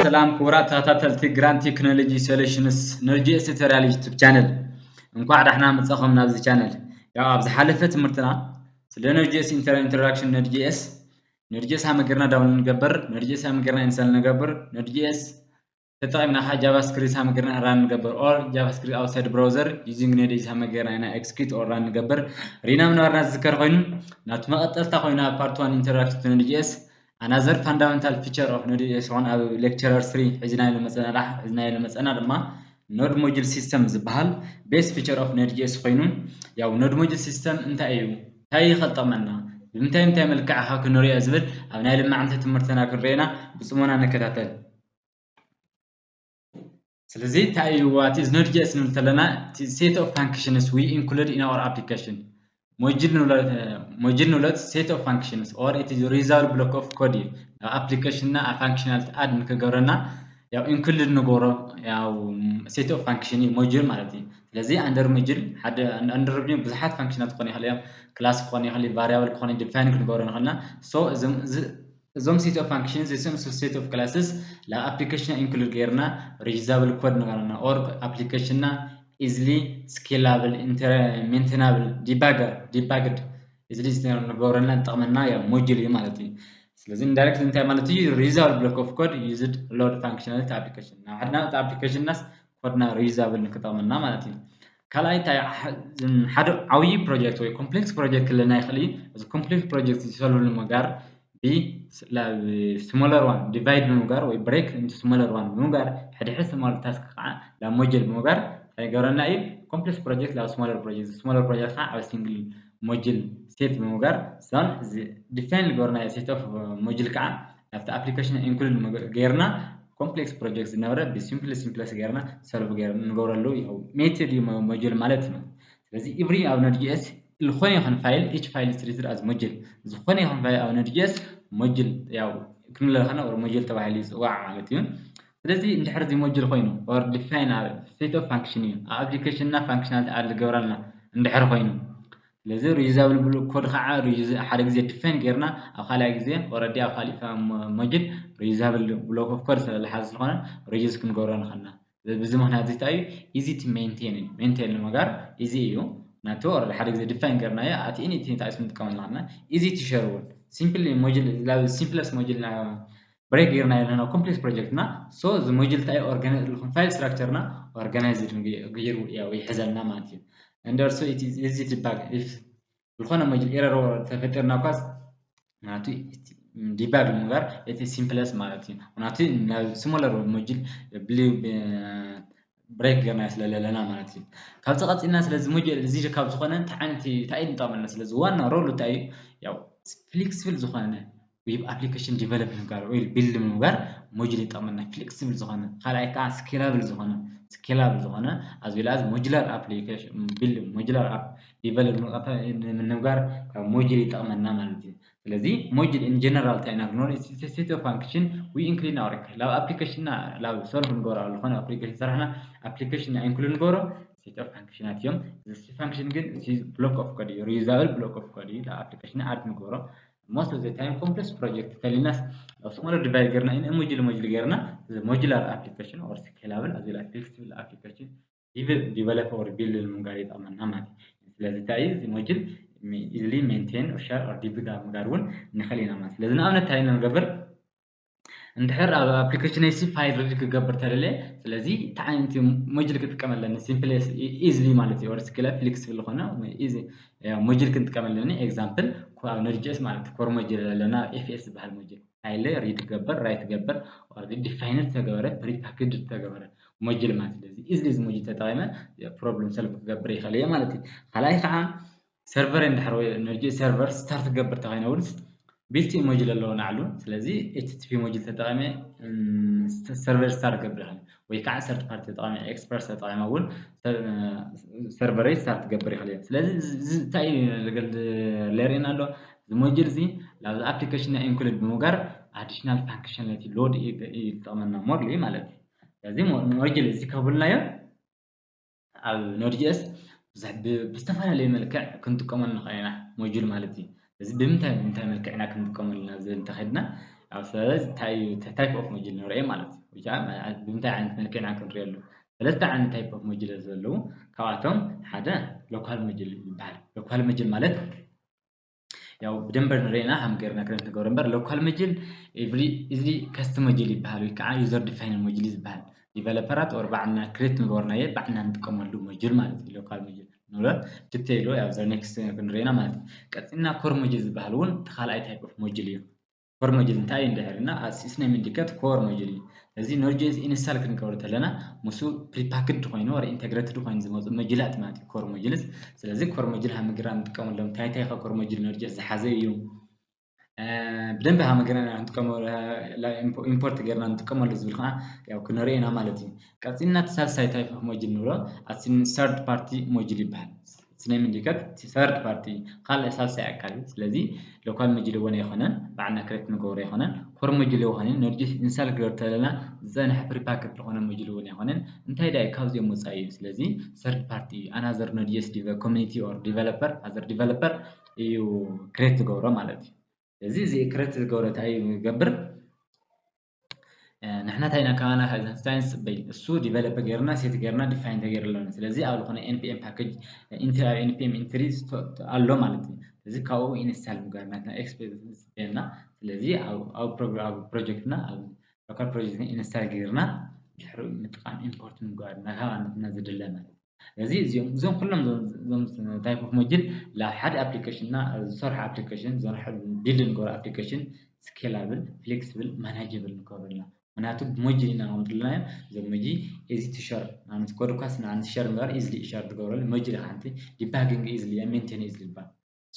ሰላም ክቡራት ተኸታተልቲ ግራንድ ቴክኖሎጂ ሶሉሽንስ ኖድ ጂ ኤስ ቱቶሪያል ዩቱብ ቻነል፣ እንኳዕ ዳሕና መጻኹም ናብዚ ቻነል። ያው ኣብ ዝሓለፈ ትምህርትና ስለ ኖድ ጂ ኤስ ኢንትሮዳክሽን፣ ኖድ ጂ ኤስ ኖድ ጂ ኤስ ሃመ ጌርና ዳውንሎድ ንገብር፣ ኖድ ጂ ኤስ ሃመ ጌርና ኢንስታል ንገብር፣ ኖድ ጂ ኤስ ተጠቒምና ከዓ ጃቫስክሪፕት ሃመ ጌርና ራን ንገብር፣ or JavaScript outside browser using ኖድ ጂ ኤስ ሃመ ጌርና ኢና ኤክስኪዩት or ራን ንገብር ሪና ምንባርና ዝዝከር ኮይኑ፣ ናቱ መቐጠልታ ኮይኑ ኣብ ፓርት ዋን ኢንትሮዳክሽን ቱ ኖድ ጂ ኤስ ኣናዘር ፋንዳመንታል ፊቸር ኦፍ ኖድ ጂ ኤስ ይኾን ኣብ ሌክቸረር ስሪ ሒዝናዮ ዝመፀና ዳ- ሒዝናዮ ዝመፀና ድማ ኖድ ሞጁል ሲስተም ዝበሃል ቤስ ፊቸር ኦፍ ኖድ ጂ ኤስ ኮይኑ፣ ያው ኖድ ሞጁል ሲስተም እንታይ እዩ፣ እንታይ እዩ ከጠቕመና፣ ብምንታይ ምንታይ መልክዕ ኸ ክንሪኦ ዝብል ኣብ ናይ ልማዓንቲ ትምህርትና ክንሪኤና ብፅሞና ንከታተል። ስለዚ እንታይ እዩ what is ኖድ ጂ ኤስ ንብል እንተለና፣ set of functions we include in our application። ሞጁል ንብሎ ሞጁል ንብሎ set of functions or it is reusable block of code እዩ። ናብ ኣፕሊኬሽንና ኣብ ፋንክሽናል ኣድ ንክገብረና ያው ኢንክሉድ ንገብሮ ያው set of function እዩ ሞጁል ማለት እዩ። ስለዚ ኣንደር ሞጁል ሓደ ኣንደር ሞጁል ብዙሓት ፋንክሽናት ክኾኑ ይኽእል እዮም። ክላስ ክኾኑ ይኽእል፣ ቫሪያብል ክኾኑ፣ ዲፋይን ክንገብሮ ንኽእልና። So እዞም set of functions እዞም set of classes ናብ ኣፕሊኬሽንና ኢንክሉድ ጌርና reusable code ንገብረና or ኣፕሊኬሽንና easily scalable maintainable debugger debugged easily ንገብረና ዝጠቕመና ያው ሞጁል እዩ ማለት እዩ። ስለዚ ኢንዳይሬክት እንታይ ማለት እዩ? Reusable block of code used load functionality application ናብ ሓደ ናብቲ ኣፕሊኬሽንናስ ኮድና reusable ንክጠቕመና ማለት እዩ። ካልኣይ እንታይ ሓደ ዓብዪ ፕሮጀክት ወይ ኮምፕሌክስ ፕሮጀክት ክህልወና ይኽእል እዩ። እዚ ኮምፕሌክስ ፕሮጀክት ዝሰልቭ ንምግባር ብ ስሞለር ዋን ዲቫይድ ብምግባር ወይ break into smaller one ብምግባር ሕድሕድ ስሞለር ታስክ ከዓ ናብ ሞጁል ብምግባር እንታይ ይገብረና እዩ? ኮምፕሌክስ ፕሮጀክት ናብ ስሞለር ፕሮጀክት፣ ስሞለር ፕሮጀክት ከዓ ኣብ ሲንግል ሞጁል ሴት ብምግባር እዞም ዲፋይን ዝገበርናዮ set of ሞጁል ከዓ ናብቲ ኣፕሊኬሽን ኢንክሉድ ጌርና ኮምፕሌክስ ፕሮጀክት ዝነበረ ብሲምፕል ሲምፕለስ ጌርና ሰልቭ ጌርና ንገብረሉ ይኸው ሜትድ እዩ ሞጁል ማለት ነው። ስለዚ ኢቭሪ ኣብ ኖድ ጂ ኤስ ዝኾነ ይኹን ፋይል each file is treated as ሞጁል ዝኾነ ይኹን ፋይል ኣብ ኖድ ጂ ኤስ ሞጁል ያው ክንብሎ ከለና ሞጁል ተባሂሉ ይፅዋዕ ማለት እዩ። ስለዚ እንድሕር እዚ ሞጁል ኮይኑ or define set of function እዩ ኣብ ኣፕሊኬሽንና ፋንክሽናል ኣድ ዝገብረልና እንድሕር ኮይኑ ስለዚ reusable block code ከዓ ሓደ ግዜ ዲፋይን ጌርና ኣብ ካልኣይ ግዜ already ኣብ ካሊእ ሞጁል reusable block of code ስለዝሓዘ ዝኾነ reuse ክንገብሮ ንኽእልና። ብዚ ምኽንያት እዚ እንታይ እዩ easy to maintain እዩ። ሜንቴን ንምግባር ኢዚ እዩ። ናቱ already ሓደ ግዜ ዲፋይን ጌርናዮ ኣቲ ኢኒ እቲ እንታይ ክንጥቀመሉ ንኽእልና easy to share እውን ሲምፕል ሞጁል simplest ሞጁል break ጌርናዮ ኣለና ኮምፕሌክስ ፕሮጀክትና። So እዚ ሞጁል እንታይ ኦርጋናይዝ ፋይል ስትራክቸርና ኦርጋናይዝድ ገይሩ ያው ይሕዘልና ማለት እዩ። And also it is easy to debug if ዝኾነ ሞጁል ኤረር ተፈጢርና እኳስ ናቱ ዲባግ ንምግባር እቲ ሲምፕለስ ማለት እዩ። ናቱ ናብ ስሞለር ሞጁል ብሊ ብሬክ ጌርና ስለ ዘለና ማለት እዩ። ካብዚ ቀፂልና ስለዚ ሞጁል እዚ ካብ ዝኾነ እንታይ ዓይነት እንታይ እዩ ንጠቕመና? ስለዚ ዋና ሮሉ እንታይ እዩ? ያው ፍሌክስብል ዝኾነ ዌብ ኣፕሊኬሽን ዲቨሎፕ ንምግባር ወይ ቢልድ ንምግባር ሞጁል ይጠቕመና። ፍሌክስብል ዝኾነ ካልኣይ ከዓ ስኬላብል ዝኾነ ስኬላብል ዝኾነ as well as modular application build modular app develop ንምግባር ካብ ሞጁል ይጠቕመና ማለት እዩ። ስለዚ ሞጁል in general እንታይ ኢና ክንብል set of function we include in our ላብ ኣፕሊኬሽንና ላብ ሶልቭ ንገብሮ ዝኾነ ኣፕሊኬሽን ሰራሕና ኣፕሊኬሽንና ኢንክሉድ ንገብሮ set of function ኣት እዮም። እዚ function ግን block of code እዩ። Reusable block of code እዩ። ላብ ኣፕሊኬሽንና ኣድ ንገብሮ most of the time complex project ተሊናስ ኣብ ስሞለር ዲቫይድ ጌርና in ሞጁል ሞጁል ጌርና modular application or scalable as well as flexible application develop or build ንምግባር ይጠቕመና ማለት እዩ። ስለዚ እንታይ እዩ እዚ ሞጁል easily maintain or share or debug ኣብ ምግባር እውን ንኽእል ኢና ማለት። ስለዚ ንኣብነት እንታይ ኢና ንገብር? እንድሕር ኣብ ኣፕሊኬሽን ሲ ፋይል ሪድ ክገብር ተደልየ፣ ስለዚ እንታይ ዓይነት ሞጁል ክጥቀም ኣለኒ? ሲምፕል ኢዝሊ ማለት እዩ። ወርስ ክለ ፍሌክስብል ዝኾነ ሞጁል ክንጥቀም ኣለኒ። ኤግዛምፕል ኣብ ኖድ ጂ ኤስ ማለት ኮር ሞጁል ኣለና፣ ኤፍ ኤስ ዝበሃል ሞጁል ፋይል ሪድ ገብር ራይት ገብር ኦልሬዲ ዲፋይንድ ተገበረ ፕሪፓክድ ተገበረ ሞጁል ማለት። ስለዚ ኢዝሊ እዚ ሞጁል ተጠቒመ ፕሮብለም ሰልቭ ክገብር ይኽእል እየ ማለት እዩ። ካልኣይ ከዓ ሰርቨር እንድሕር ወይ ኖድ ጂ ኤስ ሰርቨር ስታርት ክገብር ተኾይነ እውን ቢልት ኢን ሞጁል ኣለዎ ናዕሉ። ስለዚ ኤች ቲ ቲ ፒ ሞጁል ተጠቒመ ሰርቨር ስታርት ክገብር ይኽእል ወይ ከዓ ሰርድ ፓርቲ ተጠቒመ ኤክስፕረስ ተጠቒመ እውን ሰርቨረይ ስታርት ክገብር ይኽእል እየ። ስለዚ እዚ እንታይ እዩ ለርእየና ኣሎ? እዚ ሞጁል እዚ ላብዚ ኣፕሊኬሽንና ኢንክሉድ ብምግባር ኣዲሽናል ፋንክሽናሊቲ ሎድ ይጠቕመና ሞርሊ ማለት እዩ። ስለዚ ሞጁል እዚ ከብልናዮ ኣብ ኖድ ጂ ኤስ ብዝተፈላለየ መልክዕ ክንጥቀመሉ ንኽእል ኢና ሞጁል ማለት እዩ። እዚ ብምንታይ ብምንታይ መልክዕ ኢና ክንጥቀመሉ ናብ ዝብል እንተኸድና ኣብ ስለዚ እንታይ እዩ type of module ንርኢ ማለት እዩ። ወይ ከዓ ብምንታይ ዓይነት መልክዕ ኢና ክንሪኦ ኣለዎ? ሰለስተ ዓይነት type of module ዘለዉ፣ ካብኣቶም ሓደ local module ይበሃል። Local module ማለት ያው ብደንበር ንርእና ሃም ገርና ክረት ንገብሮ እምበር local module እዚ custom module ይበሃል ወይ ከዓ user defined module ዝበሃል developer ት or ባዕልና ክሬት ንገብርናዮ ባዕልና ንጥቀመሉ module ማለት እዩ። Local module ንብሎ detail ሉ ያው the next ክንርእና ማለት እዩ። ቀፂልና core module ዝበሃል እውን እቲ ካልኣይ type of module እዩ። Core module እንታይ እዩ እንድሕርና as its name indicate core module እዩ። እዚ Node.js install ክንገብር ከለና ምስኡ prepackaged ኮይኑ or integrated ኮይኑ ዝመፁ module ት ማለት እዩ core modules። ስለዚ core module ሃም ገርና ንጥቀመሎም እንታይ እንታይ ከ core module Node.js ዝሓዘ እዩ ብደንብ ሃም ገርና ንጥቀመሉ import ገርና ንጥቀመሉ ዝብል ከዓ ያው ክንርኢ ኢና ማለት እዩ። ቀፂልና እቲ ሳልሳይ type of module ንብሎ as its third party module ይበሃል። ስነ ምንዲከት third party ካልእ ሳልሳይ ኣካል እዩ። ስለዚ local module እውን ኣይኮነን፣ ባዕልና ክሬት ንገብሮ ኣይኮነን፣ core module ኣይኮነን፣ Node.js install ክገብር ተለና ዝፀንሐ prepackaged ዝኾነ module እውን ኣይኮነን። እንታይ ዳይ ካብዚኦም ወፃኢ እዩ። ስለዚ third party እዩ። Another Node.js community or developer other developer እዩ ክሬት ዝገብሮ ማለት እዩ። ስለዚ እዚ ክሬት ዝገብሮ እንታይ እዩ ዝገብር? ንሕና እንታይ ኢና ካባና ንፅበይ? እሱ develop ገርና set ገርና define ተገይሩ ኣለና። ስለዚ ኣብ ዝኾነ npm package entry ኣብ npm entry ኣሎ ማለት እዩ። ስለዚ ካብኡ install ምግባር ናትና experience ና። ስለዚ ኣብ project ና ኣብ local project install ገርና ድሕሪ ምጥቃም import ምግባር ናትና ዝድለ ማለት እዩ። ስለዚ እዚኦም እዞም ኩሎም እዞም type of module ላብ ሓደ application ና ዝሰርሑ application ዝሰርሑ build ንገብሮ application scalable flexible manageable ንገብረልና። ምክንያቱ ብ module ኢና ከምጥልናዮም። እዞም module easy to share ማለት code ኳስ ንዓንቲ share ምግባር easily share ትገብረሉ module ሓንቲ debugging easily maintain easily ይባል።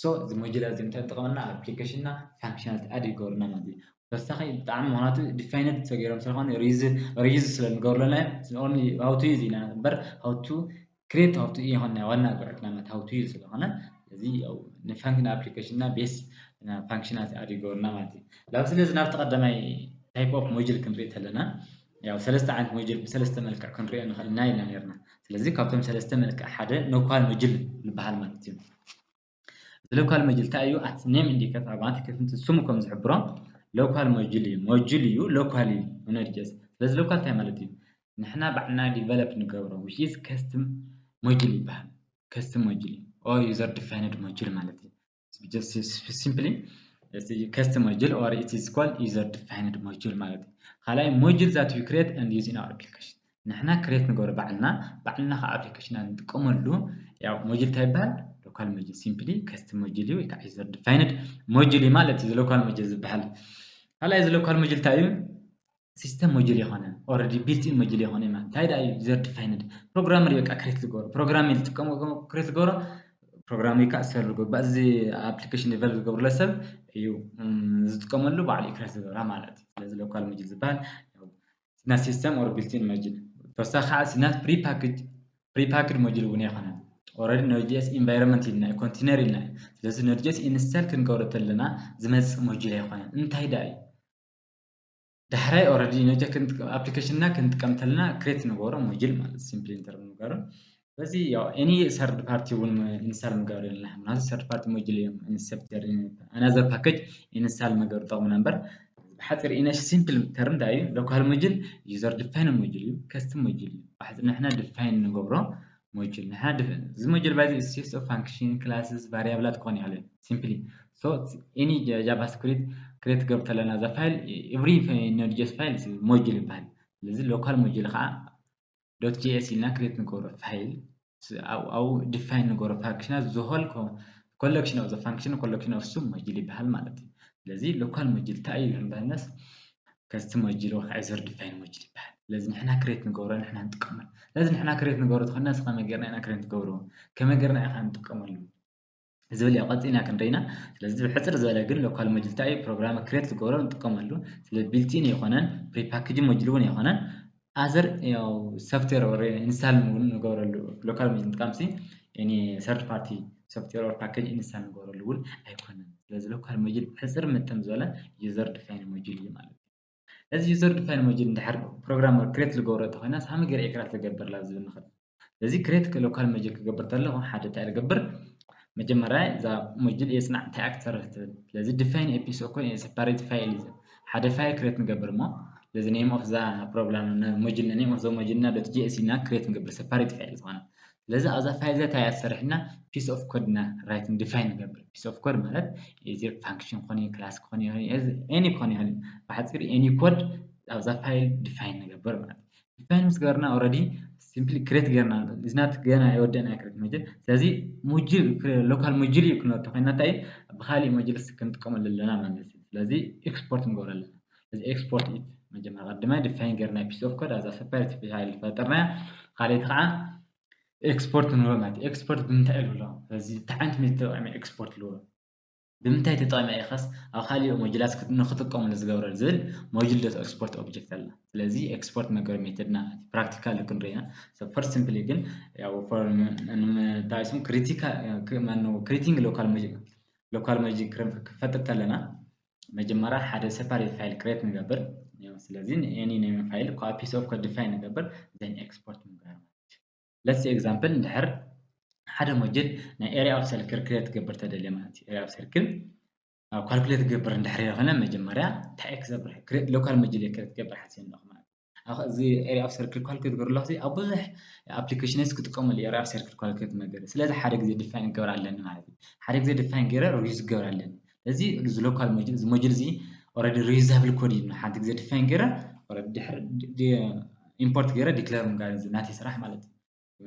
So እዚ module እዚ እንታይ ይጠቕመና? Application ና functionality add ይገብርና ማለት እዩ። ተወሳኺ ብጣዕሚ ምክንያቱ defined ተገይሮም ስለዝኾነ reuse reuse ስለ ንገብረለና only how to use ኢና እምበር how to create how to ይኾንና ዋና ጉዕትና ማለት how to use ስለኾነ እዚ ንፋንክሽን application ና base functionality add ይገብርና ማለት እዩ። ላብ ስለዚ ናብቲ ቀዳማይ type of module ክንርኢ ተለና ያው ሰለስተ ዓይነት module ብሰለስተ መልክዕ ክንሪኦ ንኽእል ኢና ኢልና ነርና። ስለዚ ካብቶም ሰለስተ መልክዕ ሓደ local module ዝበሃል ማለት እዩ። እዚ local module እንታይ እዩ? As name indicate ኣባቲ ከፍንቲ ስሙ ከም ዝሕብሮ local module እዩ። Module እዩ፣ local እዩ። Node.js ስለዚ local እንታይ ማለት እዩ? ንሕና ባዕልና develop ንገብሮ which is custom module ይበሃል። Custom module or user defined module ማለት እዩ። Just simply custom module or it is called user defined module ማለት እዩ። ካልኣይ module that we create and use in our application ንሕና ክሬት ንገብሮ ባዕልና ባዕልና ካብ application ና ንጥቀመሉ ያው module እንታይ ይበሃል? Local module simply custom module እዩ ወይ ከዓ user defined module እዩ ማለት እዩ። Local module ዝበሃል ካልኣይ እዚ local module እንታይ እዩ? System module ይኾነ already built in module ይኾነ ማለት እንታይ ዳ user defined programmer በቃ ክሬት ዝገብሮ programmer ዝጥቀሞ ክሬት ዝገብሮ programmer ከዓ ዝሰሩ ዝገብሮ እዚ application develop ዝገብርለ ሰብ እዩ ዝጥቀመሉ ባዕሉ ክሬት ዝገብራ ማለት እዩ። ስለዚ local module ዝበሃል ሲና system or built in module ተወሳኺ ከዓ ሲና prepackaged prepackaged module እውን ኣይኮነን። Already Node.js environment ኢልና container ኢልና እዩ። ስለዚ Node.js install ክንገብሮ ተለና ዝመፅእ module ኣይኮነን። እንታይ ዳ እዩ? ዳሕራይ already Node application ና ክንጥቀም ተለና create ንገብሮ module ማለት simply ንተርም ንገብሮ በዚ ያው any third party እውን install ምግባር የለና ምናቱ third party module እዮም software another package install ምግባር ጠቕሙና እምበር ብሓፂር ኢነሽ simple term እንታይ እዩ local module user defined module እዩ custom module እዩ ብሓፂር ንሕና define ንገብሮ module ንሕና እዚ module ባይዚ set of function classes variable ት ክኾን ይኽእል simply so any JavaScript create ገብር ተለና እዛ file every Node.js file module ይበሃል ስለዚ local module ከዓ dot js ኢልና create ንገብሮ file ኣብኡ define ንገብሮ function ና the whole collection of the function collection of sub module ይበሃል ማለት እዩ ስለዚ local module እንታይ እዩ ንብለነስ custom module ወይ ከዓ user defined module ይበሃል ስለዚ ንሕና create ንገብሮ ንሕና ንጥቀመሉ ስለዚ ንሕና create ንገብሮ ተኾና ከመይ ጌርና ኢና create ንገብሮ ከመይ ጌርና ኢኻ ንጥቀመሉ ዝብል ያው ቀፂልና ክንደይና ስለዚ ብሕፅር ዝበለ ግን local module እንታይ እዩ programmer create ዝገብሮ ንጥቀመሉ ስለ built in የኾነን prepackaged module እውን የኾነን other ያው software install እውን ንገብረሉ local module ምጥቃምሲ any third party software or package install ንገብረሉ እውን ኣይኮነን ስለዚ local module ብሕፅር ምጥን ዝበለ user defined module እዩ ማለት እዩ እዚ user defined module እንድሕር programmer create ዝገብሮ ተኾይና ሳሚ ገር create ዝገብርላ ዝብል ንኽእል ስለዚ create local module ክገብር ተለኹ ሓደ እንታይ ዝገብር መጀመርያ እዛ module የፅናዕ እንታይ ኣክት ትሰርሕ ትብል ስለዚ define a piece of code separate file እዩ ሓደ file create ንገብር እሞ ስለዚ name of the problem module name of the module እና dot js ኢና create ንገብር separate file ዝኾነ ስለዚ ኣብዛ file እዚኣ እንታይ እያ ትሰርሕልና piece of code እና write define ንገብር piece of code ማለት እዚ function ክኾን እዩ class ክኾን እዩ any ክኾን ይኽእል ብሓፂር any code ኣብዛ file define ንገብር ማለት define ምስ ገበርና already simply create ገርና is not ገና የወደና create module ስለዚ module local module እዩ ክንወድ ተኮይና እንታይ ብካሊእ module ክንጥቀመሉ ኣለና ማለት እዩ ስለዚ export ንገብሮ ኣለና ስለዚ export it መጀመርያ ቀድማይ define ገርና piece of code ኣብዛ separate file ፈጠርና ካልኣይቲ ከዓ export ንብሎ ማለት export ብምንታይ ንብሎ ስለዚ እንታይ ዓይነት method ተጠቂመ export ንብሎ ብምንታይ ተጠቂመ ኢኸስ ኣብ ካሊኦ modules ንክጥቀመሉ ዝገብረ ዝብል module dot export object ኣላ ስለዚ export መገሪ method ና practical ክንሪና first simply ግን ያው ታይሱም critical creating local module local module ክፈጥር ከለና መጀመርያ ሓደ separate file create ንገብር ስለዚ any name file copy piece of code define ንገብር then export ንገብር let's example እንድሕር ሓደ module ናይ area of circle create ክገብር ተደልየ ማለት እዩ area of circle calculate ክገብር እንድሕር የኾነ መጀመርያ እንታይ ክገብር local module create ክገብር ሓሲብ ኣለኹ ማለት እዚ area of circle calculate ክገብር ኣለኹ ኣብ ብዙሕ application ስ ክጥቀመሉ area of circle calculate ነገር ስለዚ ሓደ ግዜ define ክገብር ኣለኒ ማለት እዩ ሓደ ግዜ define ገይረ reuse ክገብር ኣለኒ እዚ እዚ local module እዚ module እዚ already reusable code እዩ ሓንቲ ግዜ define ገይረ import ገይረ declare ምግባር ናተይ ስራሕ ማለት እዩ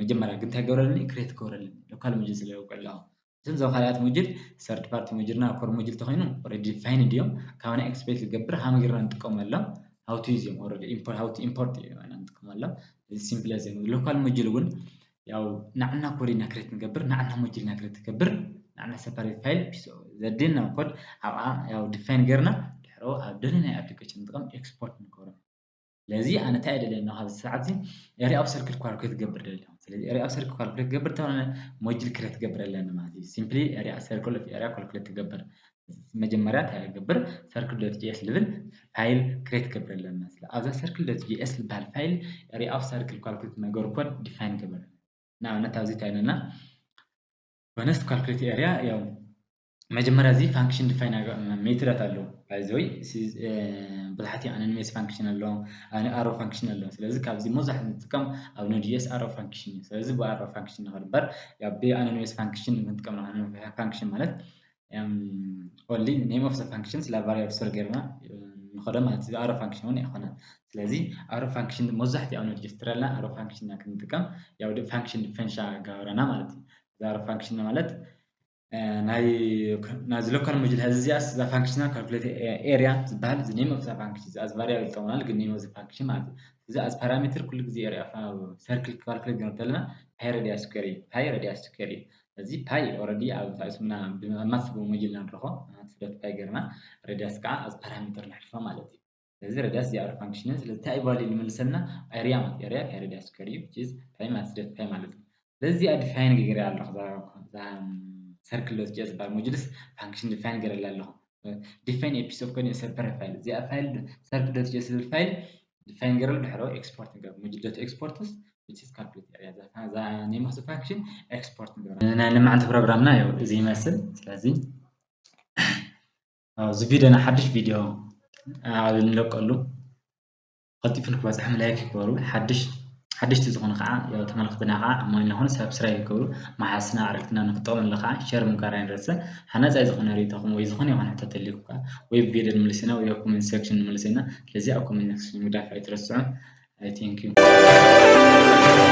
መጀመርያ ግን እንታይ ገብረልኒ create ገብረልኒ local module ስለ የውቅዕ ኣለኹ እዞም ካልኣት module third party module ና core module ተኮይኑ already define ድዮም ካባና expect ዝገብር ሃመ ጌርና ንጥቀመሎም how to use እዮም already import how to import ኢና ንጥቀመሎም እዚ simple እዚ local module እውን ያው ንዓና code ኢና create ንገብር ንዓና module ኢና create ንገብር ንዓና separate file ዘድልና code ኣብኣ ያው define ጌርና ድሕሮ ኣብ ደለናይ application ንጥቀም export ንገብሮ ስለዚ ኣነ እንታይ ደልየ ኣለኹ ኣብዚ ሰዓት እዚ area of circle calculate ክገብር ደልየ ኣለኹ ስለዚ area of circle calculate ክገብር ተኾነ module create ክገብር ኣለኒ ማለት እዩ simply area circle of area calculate ክገብር መጀመርያ እንታይ ክገብር circle dot js ልብል file create ክገብር ኣለኒ ማለት ኣብዛ circle dot js ዝበሃል file area of circle calculate ነገር code define ክገብር ንኣብነት ኣብዚ እንታይ ኣለና honest calculate area ያው መጀመርያ እዚ function define method ኣት ኣለዉ by the way ብዙሓት anonymous function ኣሎ arrow function ኣሎ ስለዚ ካብዚ መብዛሕትኡ ንጥቀም ኣብ node js arrow function እዩ ስለዚ ብ arrow function ንኽእል እምበር ብ anonymous function ክንጥቀም function ማለት only name of the function ስለ variable ስር ጌርና ንኸዶ ማለት እዚ arrow function እውን ኣይኮነን ስለዚ arrow function መብዛሕትኡ ኣብ node js ትረልና arrow function ኢና ክንጥቀም ያው function define ገበረና ማለት እዩ እዚ arrow function ማለት ናይ ናዚ local module ሀዚ እዚኣስ እዛ function calculate area ዝበሃል እዚ name of the function እዚ as variable ይጠቅመናል ግን name of the function ማለት እዩ እዚ as parameter ኩሉ ግዜ area circle calculate ገንብ ተለና pi radius square እዩ pi radius square እዩ እዚ pi already ኣብ ታይስምና ብማስ module ና ንረኾ ስደት pi ገርና radius ከዓ as parameter ንሕልፎ ማለት እዩ ስለዚ radius እዚኣ function ስለዚ እንታይ value ንምልሰልና area ማለት area pi radius square እዩ which is pi ማለት ስደት pi ማለት እዩ ስለዚ እዚኣ define ገይረ ኣለኹ circle dot js ዝበሃል modules function define ገይረላ ኣለኹ define a piece of code in separate file እዚኣ file circle dot js ዝብል file define ገይረሉ ድሕሮ export ንገብር module dot export ስ which is calculate area እዛ name of function export ንገብር ናይ ልማዕንቲ ፕሮግራምና እዚ ይመስል ስለዚ ኣብዚ ቪድዮ ናይ ሓድሽ ቪድዮ ኣብ እንለቀሉ ቀልጢፉ ንክበፅሐም like ይግበሩ ሓድሽ ሓደሽቲ ዝኾኑ ከዓ ተመልክትና ከዓ ሞይና ኹን subscribe ይገብሩ መሓስና ኣረክትና ንክጠቕሙ ኣለካ share ምግባር ኣይንረስዕ ሓናፃይ ዝኾነ ርእይቶኹም ወይ ዝኾነ ይኹን ሕቶ ተልይኩም ከዓ ወይ ቪድዮ ንምልስና ወይ comment section ንምልስና ስለዚ ኣብ comment section ምግዳፍ ኣይትረስዑ thank you